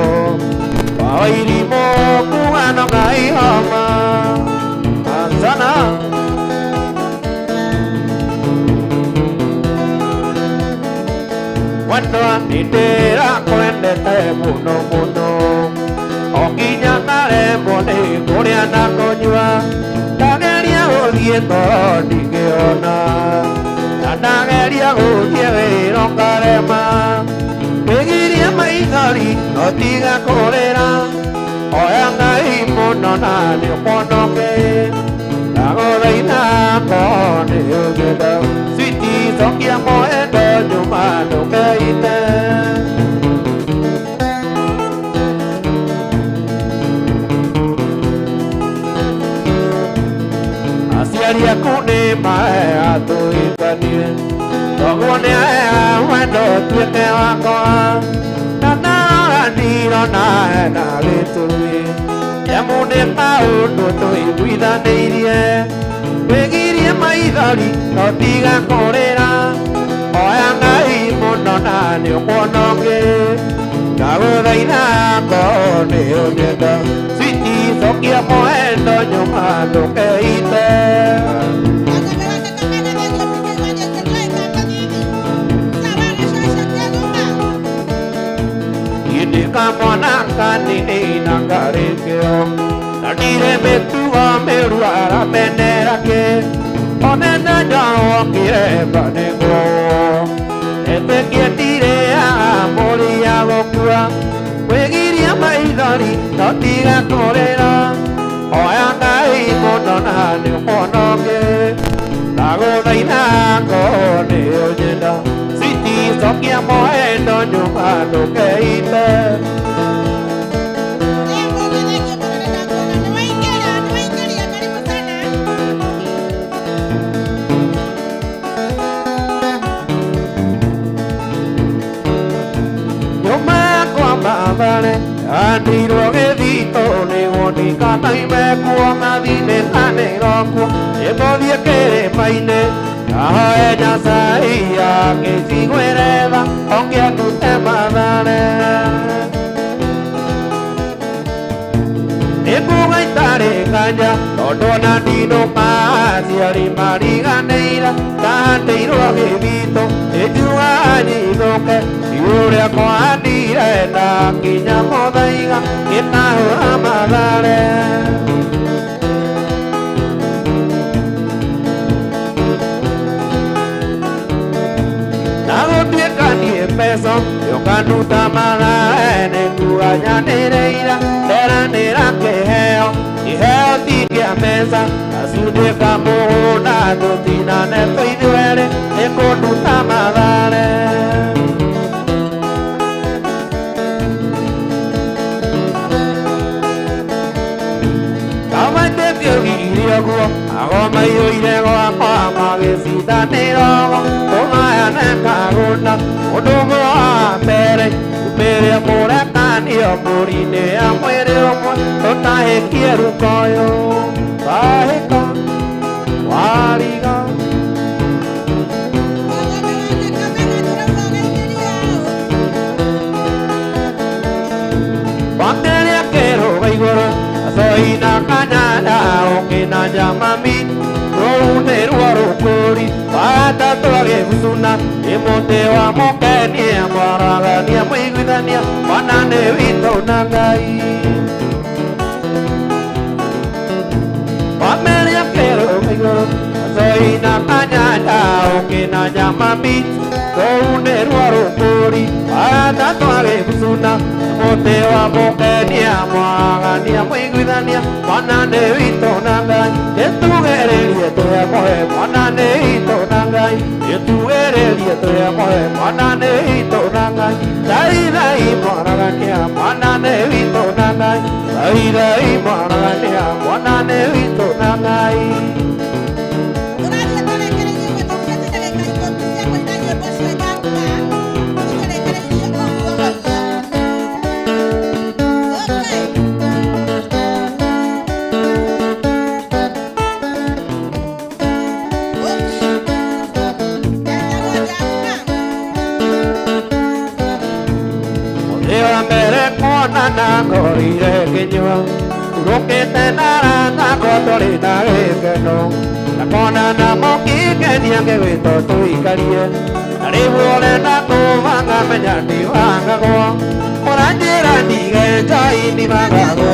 wairimũ kuga no Ngai oma asana. Wendwa nĩndĩrakwendete mũno mũno o nginya ngaremwo nĩ kũrĩa na kũnyua ndageria gũthiĩ toro ndingĩona na ndageria gũthiĩ wĩra ngarema wĩgirie maithori no tiga kũrĩra oya Ngai mũno na nĩũkuona ũngĩ ndagũthaitha ngorwo nĩ ũngĩenda switi cokia mwendo nyuma ndũkeite. Aciari aku nĩ maea tũhikanie toguo nĩ aea wendo ũtuĩke wakwa na ndarora ndirona hena gĩtũmi kĩamu nĩ kaũndũ tũiguithanĩirie wĩgirie maithori no tiga kũrĩra oya Ngai mũno na nĩũkuona ũngĩ ndagũthaitha ngorwo nĩ ũnyenda switi cokia mwendo nyuma ndũkeite. Kamwana kanini na ngarĩkĩo na ndirĩ mĩtugo mĩũru aramenera kĩ onene njawokire mba nĩguo etĩkie ndirĩ amũri ya gũkua wĩgirie maithori no tiga kũrĩra oya Ngai mũno na nĩũkuona ũngĩ ndagũthaitha ngorwo nĩ ũnyenda switi cokia mwendo nyuma ndũkeite. Nyuma kwa mathare andirwo gĩthitũ nĩguo ndikanaime kuo ngathinĩkanĩrwo kuo nĩngũthiĩ kĩrĩma-inĩ ahoe Nyasaye akĩnjiguĩre tha oke andute mathare nĩnguga itarĩ nganja tondũ ona ndinũka aciari mariganĩire ndahandĩirwo gĩthitũ nĩnjugaga nyithũke ũrĩa kwandire ndakinya mũthaiga ngĩtahũra mathare. Na gũtuĩka niĩ mbeca nĩũkanduta mathare nĩnguga nyanĩrĩire nderanĩra kĩheo kĩheo ti kĩa mbeca gacunjĩ ka mũgũnda tũtinane tũithuerĩ nĩ kũnduta mathare. Kamaitĩtie ũguo agoma iyũire gwakwa magĩcindanĩra tũgayane kagũnda ũndũ ũmwe wa mbere umĩre mũrekanio mbũri-inĩ ya mwĩrĩ ũmwe tũtahĩkie rukoyo tahĩka wariga. Wakeria kĩrũga igũrũ acoina kanyanya ũngĩ na njamami rũu nĩruo rũkũri wagatatũ agĩbucuna nĩ mũtĩ wa mũkenia mwaragania mũiguithania mwana nĩ witũ na Ngai. Wameria kĩrũga igũrũ acoina kanyanya ũngĩ na njamami rũu nĩruo rũkũri wagatatũ agĩbucuna mũtĩ wa mũkenia mwaragania mũiguithania mwana nĩ witũ na Ngai. Nĩtugĩrĩrie twĩmũhe mwana nĩ witũ na Ngai. Nĩtugĩrĩrie twĩmũhe mwana nĩ witũ na Ngai. Thaithai mwaragania mwana nĩ witũ na Ngai. Thaithai mwaragania mwana nĩ witũ na Ngai. Ngorire kĩnyua urũkĩte na arata akwa tũrĩ na gĩkeno na kuonana mũkĩngenia ngĩgwĩtwo tũikarie na rĩu ũrenda kũbanga menya ndibangagwo ũranjĩra ndige njohi ndibangagwo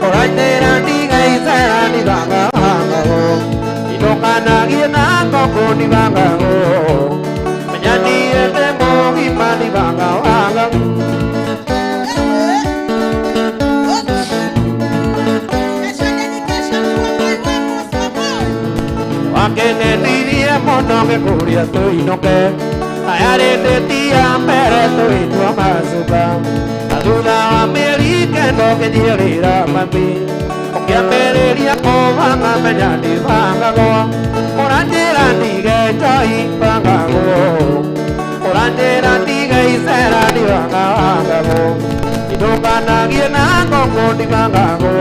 ũranjĩra ndige icera ndibangabangagwo indũkanagie na ngũkũ ndibangagwo menya niĩ ndĩ mũgima ndibangabangagwo. Wakenenirie mũno ngĩkũria tũinũke aya rĩndĩ ti ya mbere tũgĩtua macuka na thutha wa mĩeri kenda ũkĩnjiĩrĩra mami ũkĩambĩrĩria kũbanga menya ndibangagwo ũranjĩra ndige njohi bangagwo ũranjĩra ndige icera ndibangabangagwo indũkanagie na ngũkũ ndibangagwo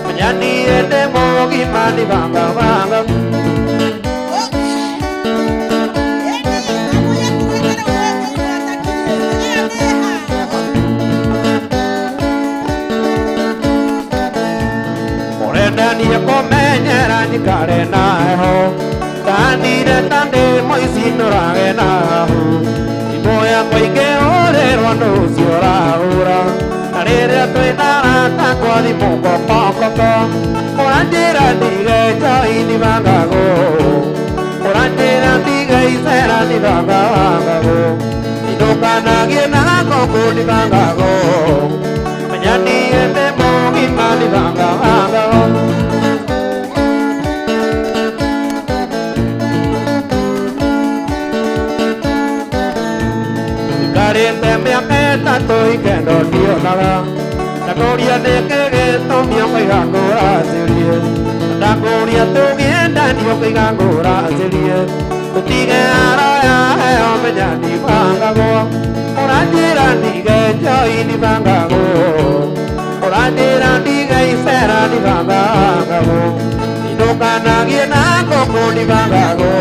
menya niĩ ndĩ mũgima ndibangabangagwo. Ũrendanie kũmenyera njikare na heho ndanire ta ndĩ mũici nũrage na hu thimũ yakwa ingĩhũrĩrwo nũ ũcio ũrahũra na rĩrĩa twĩna arata akwa thimũ ngokokoko ũranjĩra ndige njohi ndibangagwo ũranjĩra ndige icera ndibangabangagwo indũkanagie na ngũkũ ndibangagwo menya niĩ ndĩ mũgima ndibangabangagwo. Njikarĩte mĩaka ĩtatũ ikendo ndionaga ndakũria nĩkĩ gĩtũmi ũkaiga ngũracĩrie ndakũria tũngĩendania ũkaiga ngũracĩrie tũtige araya heo menya ndibangagwo ũranjĩra ndige njohi ndibangagwo ũranjĩra ndige icera ndibangabangagwo indũkanagie na ngũkũ ndibangagwo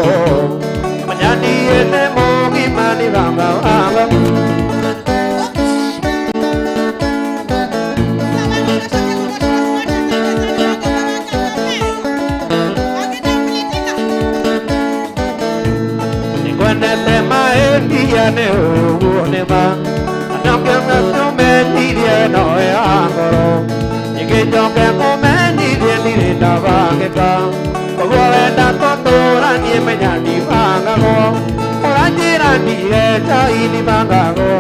menya niĩ ndĩ mũgima ndibangabangagwo. Nĩngwendete maendia nĩ ũguo nĩ ma na nĩũmenyirie noe ya ngoro ningĩ njoke kũmenyithie ndirĩ ndabangĩka koguo wenda tũtũranie menya ndibangagwo ũranjĩra ndige njohi ndibangagwo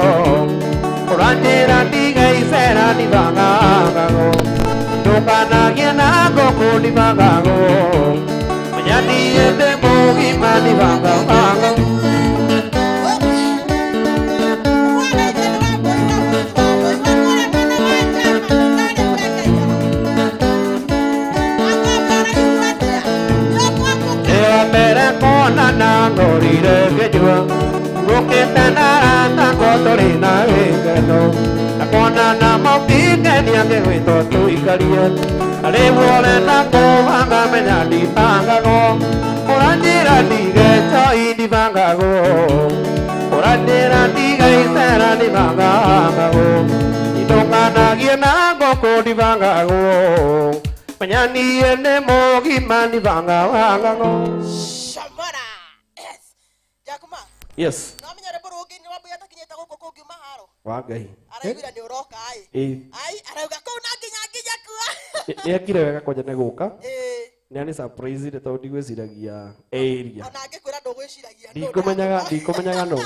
ũranjĩra ndige icera ndibangabangagwo ndũkanagie na ndibangagwo menya niĩ ndĩ mũgima ndibangabanga. Mbere kuonana ngorire ngĩnyua ngũkĩte na arata akwa tũrĩ na gĩkeno na kuonana mũkĩngenia ngĩgwĩtwo tũikarie na rĩu ũrenda kũbanga menya ndibangagwo ũranjĩra ndige chai ndibangagwo ũranjĩra ndige icera ndibangagwo ndũkanagie na ngũkũ ndibangagwo menya niĩ nĩ mũgima ndibangabangagwo. Shamara. Yes. Jakuma. Yes. No menya rwĩmbo rũngĩ nĩ wambũi atakinyĩte gũkũ kũngiuma haro. Wa Ngai. Araiguire nĩ ũroka ĩ. Ĩĩ. Ai, arauga kũu no nginya nginya kua. Nĩ ekire wega kwanja nĩ gũka. Ĩĩ. Nĩ ani surprise rĩ tondũ ndigwĩciragia area. Ona angĩkwĩra ndũgwĩciragia nũ. Ndikũmenyaga nũ.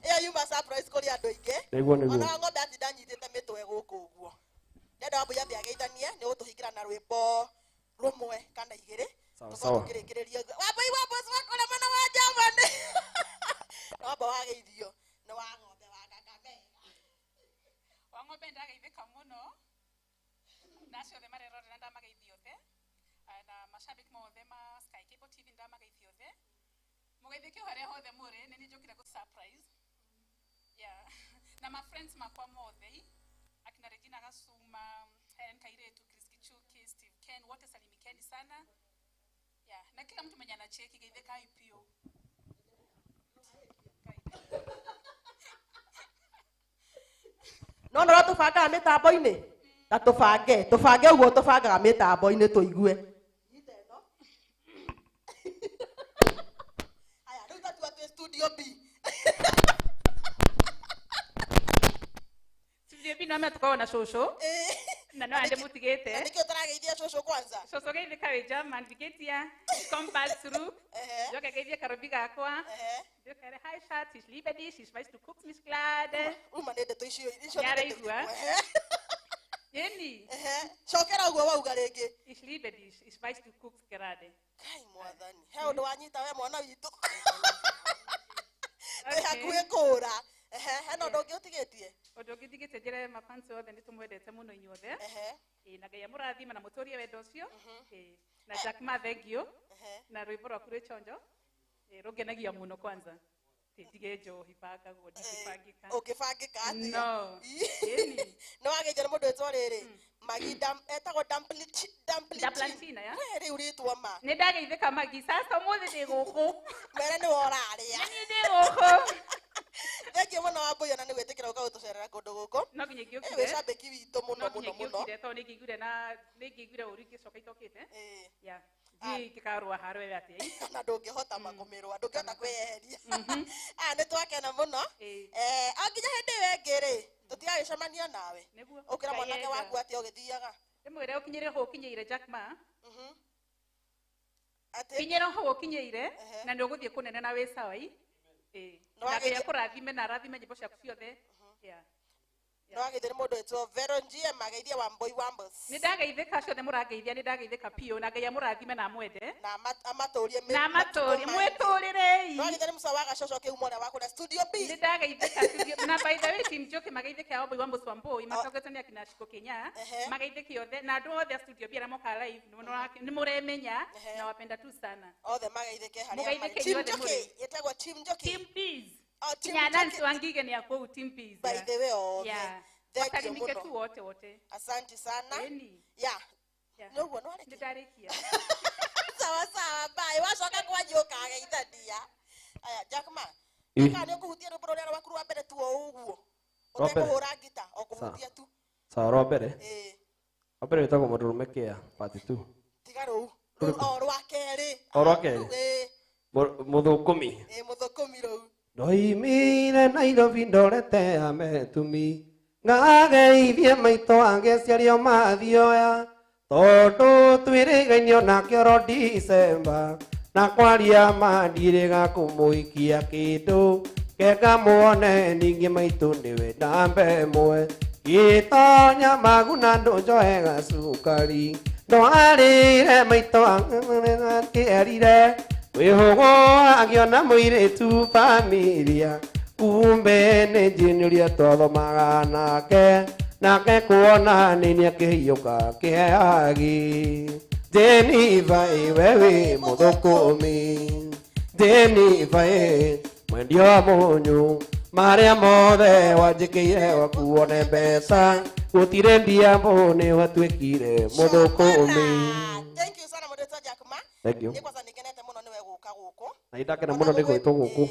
Ĩyo yuma surprise kũrĩ andũ aingĩ. Nĩguo nĩguo. Ona ng'ombe atinda anyitĩte mĩtwe gũkũ ũguo. Ndĩrenda wambũi ambe ageithanie nĩ ũgũtũhingĩra na rwĩmbo rũmwe kana igĩrĩ. Sawa Tũkorwo sawa. tũkĩrĩkĩrĩria ũguo. Wambũi wa Mboco wa kũrĩa mwena wa Germany. Na wamba wageithio nĩ wa ng'ombe wa Kakamega. Wa ng'ombe ndageithĩka mũno na acio othe marerorera ndamageithia othe na mashabiki mothe ma Sky Cable TV ndamageithia othe mũgeithĩke o harĩa hothe mũrĩ nĩ niĩ njũkire gũ surprise yeah na ma friends makwa mothe akina Regina Gasuma, Helen Kairetu, Chris Kichuki, Steve Ken, wote salimikeni sana yeah na kila mtu mwenye anacheki geithĩka IPO. No no tũbangaga mĩtambo-inĩ ta tũbange tũbange ũguo tũbangaga mĩtambo-inĩ tũigue. Aya, rĩu tatua twĩ studio B. Studio B no tukoragwo na cũcũ na no ande mũtigĩte. Na nĩkĩo tũrageithia cũcũ kwanza. Cũcũ geithĩka wĩ German ndigĩtia come back through. Njoke geithie karobi gakwa. Njoke hi Schatz, ich liebe dich, ich weiß du guckst mich gerade. Uma nĩ ndeto icio icio nĩ ndeto Nĩaraigua. irĩkũ? Yeni. Cokera ũguo wauga rĩngĩ. Ich liebe dich, ich weiß du guckst gerade. Kai mwathani, he ũndũ wanyita we mwana witũ. Wĩ hakuhĩ kũũra. Ehe, hena ũndũ ũngĩ ũtigĩtie? Ũndũ ũngĩ ndigĩte njĩre mafansi othe nĩ tũmwendete mũno inyuothe. Ĩĩ, na Ngai amũrathime na mũtũrie wendo ũcio. Ĩĩ, na Jack Ma thank you na rwĩmbo rwaku rwĩ chonjo. Ĩĩ, rũngenagia mũno kwanza. Ndige njohi bangagwo ndingĩbangĩka. Ũngĩbangĩka atĩa? No. Ĩni. Nĩ wageithio nĩ mũndũ wĩtwo rĩrĩ Magi etagwo Damplantina, ya? We rĩu rĩtwa ma. Nĩ ndageithĩka Magi, sasa ũmũthĩ ndĩ gũkũ. Mere nĩwe ũrarĩa. Niĩ ndĩ gũkũ. Thank you mũno Wambũi ona nĩ gwĩtĩkĩra gũka gũtũcerera kũndũ gũkũ. No nginya ingĩũkire. Wĩ cambĩki witũ mũno No nginya mũno mũno. ingĩũkire tondũ nĩ ingĩaiguire na nĩ ingĩaiguire ũru ingĩcoka itokĩte. Yeah. Ndiũĩ ingĩkarũa haro ĩyo atĩa. Na ndũngĩhota makũmĩrũa, ndũngĩhota kwĩyeheria. Aya nĩ twakena mũno. O nginya hĩndĩ ĩyo ĩngĩ rĩ, tũtigagĩcemania nawe. Nĩguo. Ũkĩra mwanake Ngai waku enda. atĩa ũgĩthiaga? Ndĩmwĩre ũkinyĩre hau ũkinyĩire Jack Ma. Atĩ? Kinyĩra hau ũkinyĩire na nĩ ũgũthiĩ kũnene na wĩ sawa i. Ĩĩ. Nĩ Na wagĩithio- Ngai akũrathime na arathime nyĩmbo ciaku ciothe. Yeah. Nĩ wageithio nĩ mũndũ wĩtwo Vero GM ageithia Wambũi Wambos. Nĩ ndageithĩka ciothe mũrangeithia, nĩ ndageithĩka biũ na Ngai amũrathime na amwende. Na amatũrie Na amatũrie, mwĩtũrĩrei. Nĩ wageithio nĩ Musa wa Gacoco kĩhumo ũrĩa wa kũrĩa Studio B. Nĩ ndageithĩka studio na by the way team Njoki mageithĩke a Wambũi Wambos Wambũi matongoretio nĩ akina Shiko Kenya mageithĩke othe na andũ othe a Studio B arĩa mokaga live nĩ mũremenya na wapenda tu sana. Othe mageithĩke harĩa Mũgeithĩke marĩ. Team inyuothe Njoki, mũrĩ. ĩtagwo Team Njoki. Team Bees. Oh, Team Kinya Nancy Njoki. Wangige ni akuu Team Bees. By the way, othe. Yeah. Thank you Wasalimike mũno. tu wote wote. Asante sana. Eni. Yeah. Yeah. Nĩ ũguo nĩ warĩkia? Nĩ ndarĩkia. Sawa sawa, bye. Wacoka kwanyu ũkageithania. Aya, Jack Ma. Ĩ. Kana nĩ ũkũhutia rwĩmbo rũrĩa rwaku rwa mbere tu o ũguo. Rwa mbere? Ũtekũhũra ngita, o kũhutia tu. Sawa rwa mbere. Ĩ. Rwa mbere wĩtagwo mũndũrũme kĩa part 2. Tiga rũu. Rũu o rwa kerĩ. O rwa kerĩ? Ĩ. Mũthũkũmi. Ĩ, mũthũkũmi rũu. Ndoimire Nairobi ndorete ametumi ngageithie maitũ angĩciario mathioya tondũ twĩrĩgainio nake oro December na kwaria ma ndirĩga kũmũikia kĩndũ kenga muone ningĩ maitũ nĩwe namba ĩmwe gĩtonya maguna ndũnjoe gacukari Ndwarĩire maitũ akĩerire wĩhũgũ agĩona mũirĩtu bamiria kumbe nĩ njini ũrĩa twathomaga nake nake kuona nini akĩhiũka kĩheagi Jenifa iwe wĩ mũthũkũmi Jenifa ĩ mwendia wa mũnyũ marĩa mothe wanjĩkĩire wakuo nĩ mbeca gũtirĩ mbia mbũ nĩ watuĩkire mũthũkũmi. Thank you sana mũndũ wĩtwo Jack Ma. Thank you. Niĩ kwanza nĩngenete mũno nĩwe gũka gũkũ. Na nĩndakena mũno nĩ gwĩtwo gũkũ.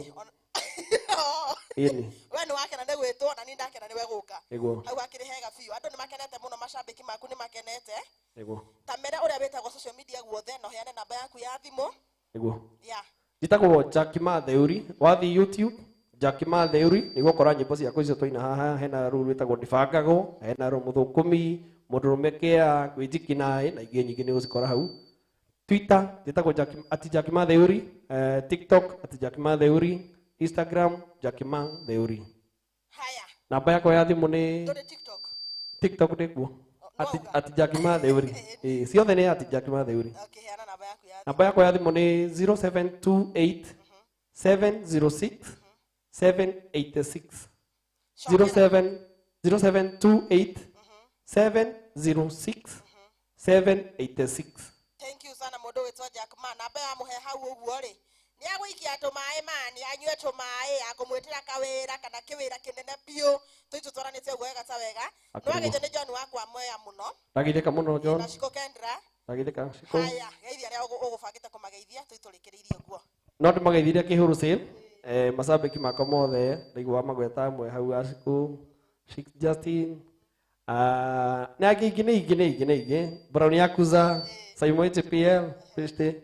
Ĩni. We nĩ wakena nĩ gwĩtwo na niĩ ndakena nĩwe gũka. Nĩguo. Hau hakĩrĩ hega biũ. Andũ nĩ makenete mũno, macambĩki maku nĩ makenete. Nĩguo. Ta mere ũrĩa wĩtagwo social media guothe na ũheane namba yaku ya thimũ. Nĩguo. Yeah. Njĩtagwo Jack Matheuri, wathiĩ YouTube Jack Matheuri nĩguo ũkora nyĩmbo ciakwa icio twaina haha. Hena rũu rwĩtagwo ndibangagwo, hena rũu mũthũkũmi, mũndũrũme kĩa kwĩnjikinaĩ na ingĩ nyingĩ nĩ ũgũcikora hau. Twitter njĩtagwo Jack, at Jack Matheuri, TikTok at Jack Matheuri, Instagram Jack Matheuri. Haya. Namba yakwa ya thimũ nĩ Ndũrĩ TikTok? TikTok ndĩkuo at Jack Matheuri. Ĩĩ, ciothe nĩ at Jack Matheuri. Okay, heana namba yaku ya thimũ. Namba yakwa ya thimũ nĩ 0728 706 786. 07 0728 706 786. Thank you sana mũndũ wĩtwo Jack Ma. Namba ya mũhe hau ũguo rĩ, nĩ agũikia tũmaĩ mani, anyue tũmaĩ, akũmwĩtĩra kawĩra kana kĩwĩra kĩnene biũ. Tũitũ twaranĩtie ũguo wega ta wega. Akĩrĩgwo. Nĩwageithio nĩ John wakwa Mwea mũno. Ndageithĩka mũno John. Na Shiko Kendra. Ndageithĩka Shiko. Haya, geithia arĩa ũgũbangĩte kũmageithia, tũitũrĩkĩrĩirie ũguo. No ndĩmageithirie kĩhũrũ sale, macambĩki makwa mothe ndaigua magweta amwe hau Ashiko, Shik Justin, na angĩ ingĩ nĩ ingĩ nĩ ingĩ nĩ ingĩ, Brown Yakuza, Simon HPL, Fishte,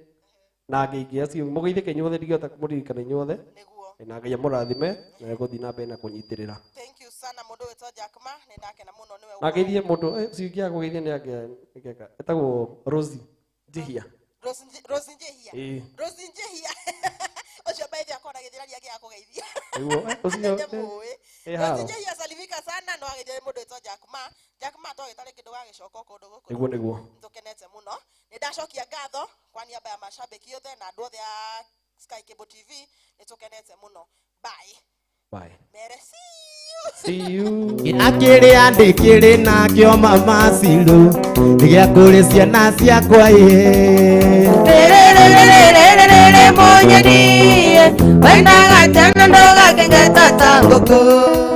na angĩ ingĩ acio mũgeithĩke inyuothe, ndingĩhota kũmũririkana inyuothe. Nĩguo. Na Ngai amũrathime na egũthiĩ na mbere na kũnyitĩrĩra. Thank you sana mũndũ wĩtwo Jack Ma, nĩ ndakena mũno nĩwe. Na ngeithie mũndũ ũcio ũngĩ agũgeithia nĩ angĩ etagwo Rosie Njihia. Rose Njihia. Ĩĩ. Rose Njihia. Ũcio baithe akorwo agĩthiraria angĩ akũgeithia. Nĩguo, ũcio, Ndĩmũĩ. ĩ Rose haro. Njihia salimika sana, no ageithia mũndũ wĩtwo Jack Ma. Jack Ma twagĩtarĩ kĩndũ gagĩcoka kũndũ gũkũ. Nĩguo nĩguo. Nĩtũkenete mũno. Nĩ ndacokia ngatho kwa niaba ya mashabiki othe na andũ othe a Sky Cable TV, nĩtũkenete mũno. Bye. Bye. Mere see you. See you. Akĩrĩa ndĩkĩrĩ nakĩo mama Ciru nĩgĩa kũrĩ ciana ciakwa ĩ. Rĩrĩrĩrĩrĩrĩrĩ mũnyeni wendaga tena ndũgakenge tata ngũkũ.